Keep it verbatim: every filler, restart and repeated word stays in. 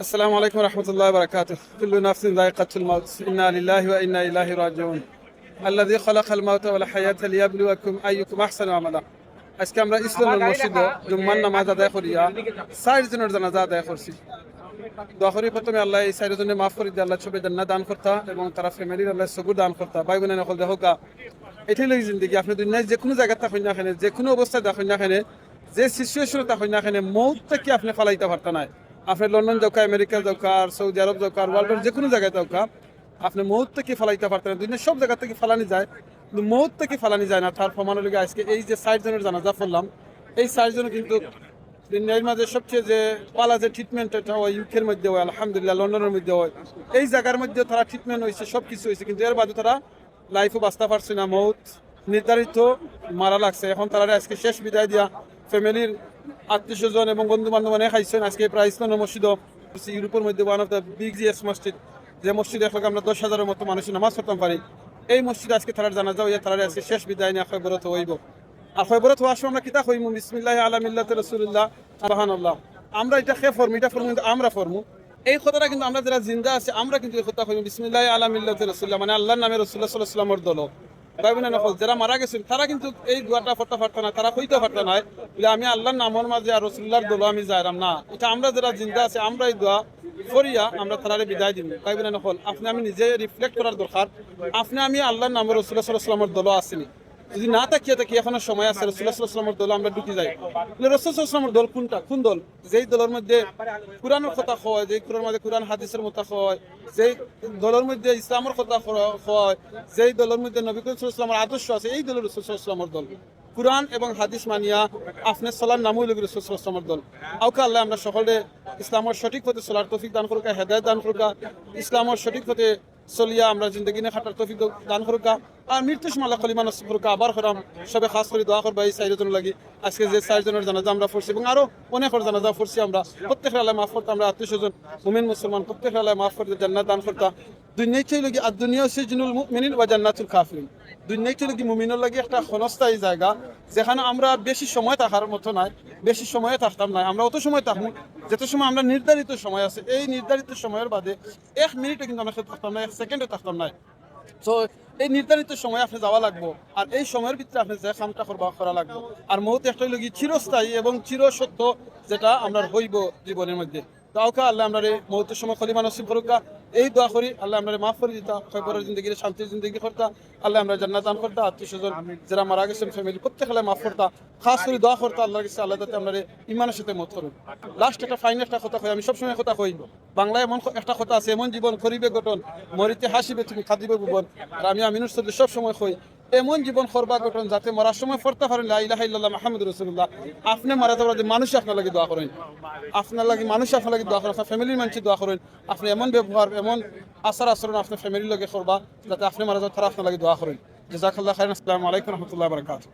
আসসালামু আলাইকুম রহমতুল্লাহ বারাকাতুহ। কুল্লু নাফসিন যায়িকাতুল মাউত। ইন্না লিল্লাহি ওয়া ইন্না ইলাইহি রাজিউন। আল্লাযী খালাকাল মাউতা ওয়াল হায়াতা লিয়াবলুয়াকুম আইয়ুকুম আহসানু আমালা। আজকে আমরা ইসলামের মসজিদে জুম্মার নামাজ আদায় করিয়া চাইর জনের জানাজা আদায় করছি। দোয়া করি প্রথমে আল্লাহ এই চাইর জনরে মাফ করি দিয়া আল্লাহ সবে জান্নাত দান করতা এবং তারা ফ্যামিলির আল্লাহ সবুর দান করতা। ভাই বোন অকল দেখউক্কা, এটাই লই জিন্দেগি। আপনে দুনিয়ার যে কুনু জাগাত থাকইন না কেনে, যে কুনু অবস্থায় থাকইন না কেনে, যে সিচুয়েশনে থাকইন না কেনে, মউত থাকি আপনে ফালাইতা পারতা নায়। আপনে লন্ডন যাউক্কা, আমেরিকা যাউক্কা, আর সৌদি আরব যাউক্কা, আর ওয়ার্ল্ডর যে কুনু জাগাত যাউক্কা, আপনে মউত থাকি ফালাইতা পারতা নায়। দুনিয়ার সব জাগা থাকি ফালানি যায়, কিন্তু মউত থাকি ফালানি যায় না। তার প্রমাণ অইলো গি আজকে এই যে চাইর জনের জানাজা পড়লাম, এই চাইর জন কিন্তু দুনিয়ার মাঝে সবচেয়ে যে ভালা যে ট্রিটমেন্ট, এটা অয় ইউকের মধ্যে অয়, আলহামদুলিল্লাহ, লন্ডনের মধ্যে অয়, এই জাগার মধ্যে তারা ট্রিটমেন্ট অইছে, সব কিছু অইছে, কিন্তু এর বাদে তারা লাইফও বাঁচতা পারছে না, মউত নির্ধারিত, মারা লাগছে। এখন তারারে আজকে শেষ বিদায় দিয়া ফ্যামিলির আত্মীয় স্বজন এবং বন্ধু বান্ধব অনেক আইছইন। আজকে প্রায় ইসলাম মসজিদ, ইউরোপের মধ্যে ওয়ান অফ দ্য বিগেস্ট মসজিদ, যে মসজিদে একলগে আমরা দশ হাজারের মতো মানুষ নামাজ পড়তাম পারি, এই মসজিদে আজকে তারার জানাজা অইয়া তারারে আজকে শেষ বিদায় নিয়া কবরত অইবো। আর কবরত অওয়ার সময় আমরা কিতা কইমু? বিসমিল্লাহি আলা মিল্লাতি রাসূলিল্লাহ, সুবহানাল্লাহ। আমরা এটা কে পড়মু, এটা পড়মু, কিন্তু আমরা পড়মু। এই কথাটা কিন্তু আমরা যারা জিন্দা আছি, আমরা কিন্তু এই কথা কইমু, বিসমিল্লাহি আলা মিল্লাতি রাসূলিল্লাহ, মানে আল্লাহর নামে রাসূলুল্লাহ সাল্লাল্লাহু আলাইহি ওয়াসাল্লামর দলো। ভাই বোন অকল, যারা মারা গেছইন, তারা কিন্তু এই দোয়াটা পড়তা পারতা না, তারা কইতা পারতা নায় যে আমি আল্লাহর নামর মাঝে আর রাসূলুল্লাহর দলো আমি যাইরাম না। এটা আমরা যারা জিন্দা আছি, আমরা এই দোয়া পড়িয়া আমরা তারারে বিদায় দিমু। ভাই বোন অকল, আপনে আমি নিজে রিফ্লেক্ট করার দরকার, আপনে আমি আল্লাহর নামে রাসূলুল্লাহ সাল্লাল্লাহু আলাইহি ওয়াসাল্লামর দলো আছি নি? যদি না থাকিয়া থাকি, এখনো সময় আছে, রাসূলুল্লাহ সাল্লাল্লাহু আলাইহি ওয়াসাল্লামর দলো আমরা ঢুকি যাই। তাহলে রাসূল সাল্লাল্লাহু আলাইহি ওয়াসাল্লামর দল কুনটা? কুন দল? যেই দলর মধ্যে কোরআনর কথা কয়, যেই কোরআনর মধ্যে কোরআন হাদিসর কথা কয়, যেই দলর মধ্যে ইসলামর কথা ক-, কয়, যেই দলর মধ্যে নবী করিম সাল্লাল্লাহু আলাইহি ওয়াসাল্লামর আদর্শ আছে, এই দলর রাসূল সাল্লাল্লাহু আলাইহি ওয়াসাল্লামর দল। কোরআন এবং হাদিস মানিয়া আপনে চলার নামউ অইলো গি রাসূল সাল্লাল্লাহু আলাইহি ওয়াসাল্লামর দল। আউক্কা আল্লাহ আমরা সকলরে ইসলামর সঠিক পথে চলার তৌফিক দান করুক্কা, হেদায়েত দান করুক্কা, ইসলামর সঠিক পথে চলিয়া আমরা জিন্দেগি নিয়া খাটার তৌফিক দান করুক্কা। আর মৃত্যুর সময় আল্লাহ কলিমা নসিব করুক্কা। আবার কইরাম, সবে খাস করি দোয়া করবা এই চাইর জনর লাগি। আজকে যে চাইর জনর জানাজা আমরা পড়ছি এবং আরো অনেকর জানাজা পড়ছি আমরা, প্রত্যেকরে আল্লাহ মাফ করতা, আমরা আত্মীয় স্বজন, মুমিন মুসলমান, প্রত্যেকরে আল্লাহ মাফ করতা, জান্নাত দান করতা। দুনিয়া অইলো গি, আর দুনিয়া সিজনুল মুমিনিন ওয়া জান্নাতুল কাফিরিন। দুনিয়া অইলো গি মুমিনর লাগি একটা ক্ষণস্থায়ী জাগা, যেখানো আমরা বেশি সময় থাকার মতো নায়, বেশি সময় থাকতাম নায়। আমরা অত সময় থাকমু, যত সময় আমরা নির্ধারিত সময় আছে, এই নির্ধারিত সময়র বাদে এক মিনিটও কিন্তু আমরা থাকতাম নায়, এক সেকেন্ডও থাকতাম নায়। তো এই নির্ধারিত সময় আপনে যাওয়া লাগবো, আর এই সময়র ভিতরে আপনে যে কামটা করবা, করা লাগবো। আর মউত একটা অইলো গি চিরস্থায়ী এবং চির সত্য, যেটা আমরার অইবো জীবনর মধ্যে। তো আউক্কা আল্লাহ আমরারে মউতর সময় কলিমা নসিব করুক্কা, এই দোয়া করি আল্লাহ আমরারে মাফ করি দিতা, কবরর জিন্দেগিরে শান্তির জিন্দেগি করতা, আল্লাহ আমরারে জান্নাত দান করতা, আত্মীয় স্বজন যারা মারা গেছইন, ফ্যামিলি প্রত্যেকরে আল্লাহ মাফ করতা, খাস করি দোয়া করতা আল্লাহর কাছে আল্লাহ যাতে আমরারে ইমানর সাথে মউত করইন। লাস্ট একটা ফাইনাল একটা কথা কই, আমি সবসময় কথা কই, বাংলায় এমন ক-, একটা কথা আছে, "এমন জীবন করিবে গঠন, মরিতে হাসিবে তুমি, কাঁদিবে ভুবন।" আর আমি আমিনুর চৌধুরী সবসময় কই, এমন জীবন করবা গঠন যাতে মরার সময় পড়তা পারইন, "লা ইলাহা ইল্লাল্লাহ মুহাম্মাদুর রাসূলুল্লাহ।" আপনে মারা যাওয়ার আগে মানুষ আপনার লাগি দোয়া করইন, আপনার লাগি মানুষ আপনার লাগি দোয়া করইন, আপনার ফ্যামিলির মানুষ দোয়া করইন। আপনে এমন ব্যবহার, এমন আচার আচরণ আপনার ফ্যামিলির লগে করবা যাতে আপনে মারা যাওয়ার তারা আপনার লাগি দোয়া করইন। জাযাকাল্লাহ খাইরান। আসসালামু আলাইকুম রহমতুল্লাহ বারাকাতুহু।